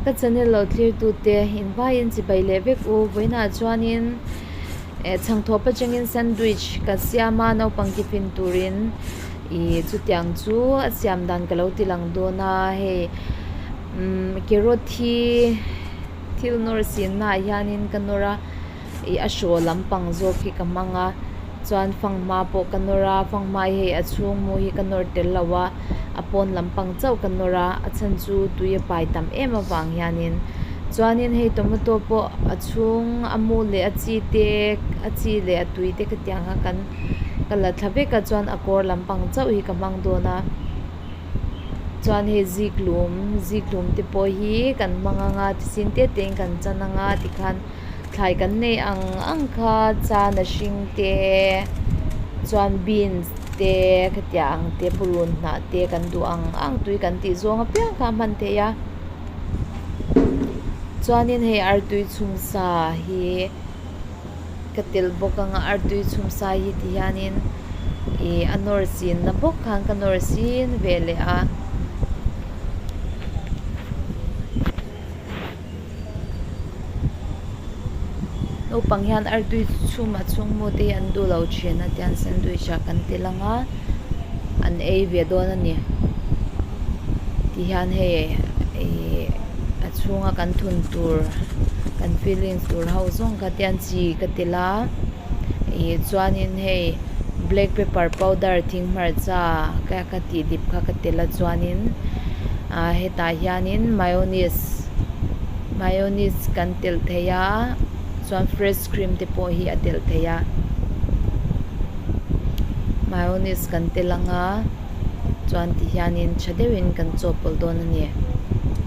Ka channel lo thlir tute invaiin chibai leh vek u. Vawiinah chuanin eh chhangthawp atangin sandwich ka siam a naupang tiffin turin ih chutiang chu a siam dan ka lo ti lang dawn a hei umm carrot hi thil nawr sin naah hianin ka nawr a ih a hraw lampang zawk hi ka hmang a chuan fanghma pawh ka nawr a fanghma hi hei a chhung mu hi ka nawr tel lo a a pawn lampang chauh ka nawr a a chhan chu tui a pai tam em avang hianin chuanin hei tomato pawh a chhung a mu leh a chi te a chi leh a tui te khatiang kha kan ka la thla vek a chuan a kawr lampang chauh hi ka hmang dawn a. Chuan hei ziklum ziklum te pawh hi kan hmang ang a tisin te te in kan chan ang a tikhan thlai kan nei ang ang kha chana hring te chuan beans te khatiang ang te purun hnah te kan duh ang ang tui kan tih zawng apiang kha a hman theih a chuanin hei artui chhum sa hi. Ka telh bawk ang a artui chhum sai hi ti hianin ih a nawr chin na bawk khan ka nawr sin ve leh a. Naupang hian artui chhum a chhung mu te hi an duh lo thin a tihian sandwich ah kan telh ang a an ei ve dawn a ni ti hian hei ih a chhunga kan thun tur kan fillings tur ho zawng kha te an chi ka telh a ih chuanin hei black pepper powder thing hmarcha ka ka tih dip kha ka telh a chuanin ah hetah hianin mayonnaise mayonnaise kan telh thei a chuan fresh cream te pawh hi a telh thei a mayonnaise kan telh ang a. Chuan ti hianin tha deuhin kan chaw pawlh dawn a ni.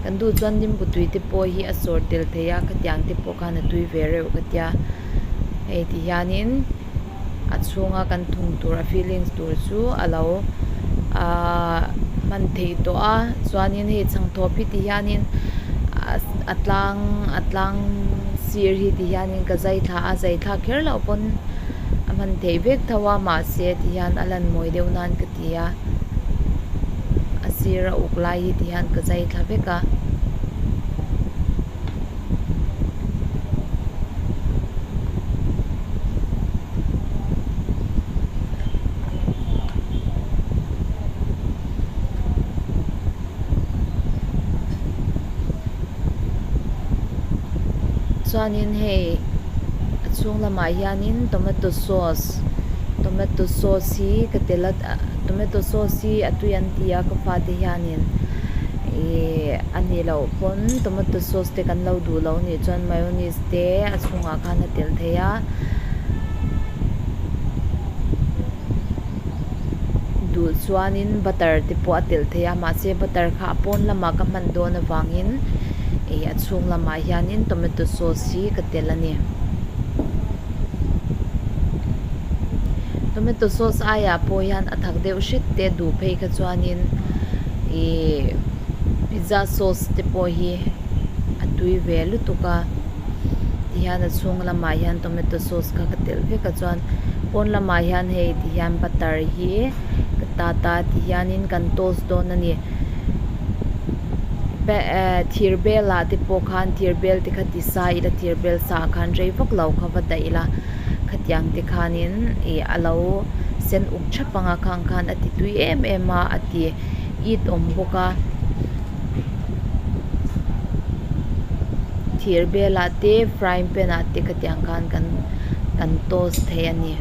Kan duh chuan nimbu tui te pawh hi a sawr tel thei a, khatiang te pawh khan a tui ve reuh ka tia. Hei ti hianin a chhunga kan thun tur a fillings tur chu a lo ahh hman theih tawh a. Chuanin hei chhangthawp hi ti hianin a tlang a tlang sir hi ti hianin ka zai thla a, zai thlak kher loh pawn a hman theih vek tho a mahse ti hian a lan mawi deuh nan ka ti a a sir a uk lai hi ti hian ka zai thla vek a. Chuanin hei a chhung lamah hianin tomato sauce tomato sauce hi ka tel a tomato sauce hi a tui an ti a ka fate hianin ihh a nih loh pawn tomato sauce te kan lo duh lo nih chuan mayonnaise te a chhungah khan a tel thei a duh chuanin butter te pawh a telh thei a mahse butter kha a pawn lamah ka hman dawn avangin ih a chhung lamah hianin tomato sauce hi ka telh a ni. Tomato sauce aiah pawh hian a thak deuh hret te duh phei kha chuanin ih pizza sauce te pawh hi a tui ve lutuk a tihian a chhung lamah hian tomato sauce kha ka telh vek a chuan pawn lamah hian hei tihian butter hi ka tat a tihianin kan toast dawn a ni thir bel ah te pawh khan thir bel te kha ti sa ila thir bel sa ah khan rei vak lo kha va daih ila khatiang te khanin ih a lo sen uk thap ang a khang khan a ti tui em em a a ti it awm bawk a thir bel ah te frying pan ah te khatiang khan kan kan toast thei a ni.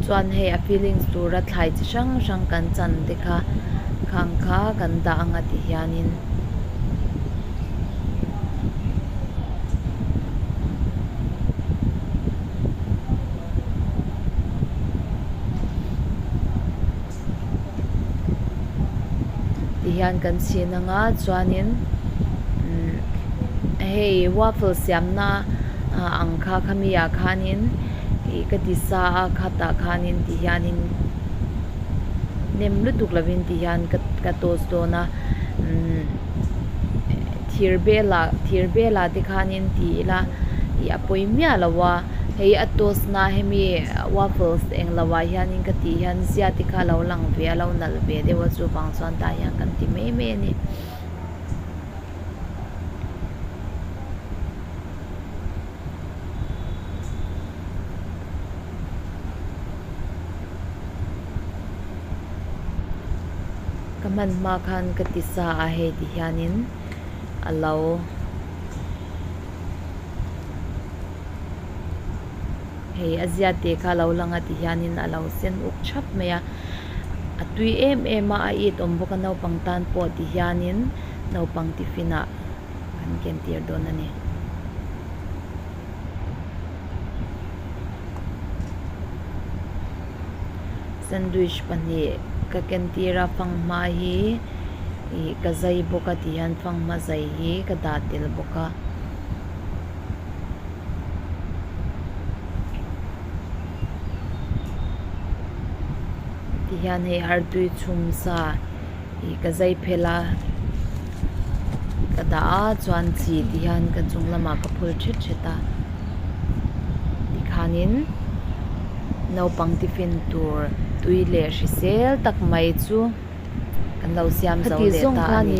Chuan hei a fillings tura thlai chi hrang hrang kan chan te kha khang kha kan dah ang a ti hianin. Ti hian kan chhin ang a chuanin umm hei waffle siamna ang kha khami ah khanin ih ka ti sa a khatah khanin ti hianin nem lutuk lovin ti hian ka ka toast dawn a umm thir bel ah thir bel ah te khanin ti ila ih a pawi miah lo a. Hei a toast na hemi waffles eng lo ah hianin ka tih hian zia te kha a lo lang ve a lo nalh ve deuh a chuvang chuan tah hian kan ti mai mai a ni. Ka hman hma khan ka ti sa a hei ti hianin a lo hei a zia te kha a lo lang a ti hianin a lo sen uk thap mai a a tui em em a a it awm bawk a naupang tan pawh ti hianin naupang tiffin ah kan ken tir dawn a ni. Sandwich pahnih ka ken tir a fanghma hi ih ka zai bawk a ti hian fanghma zai hi ka dah tel bawk a. Ti hian hei artui chhum sa ih ka zai phel a ka dah a chuan chi ti hian ka chung lamah ka phul thet thet a tikhanin naupang tiffin tur tui leh hrisel tak mai chu kan lo siam zo leh ta a ni.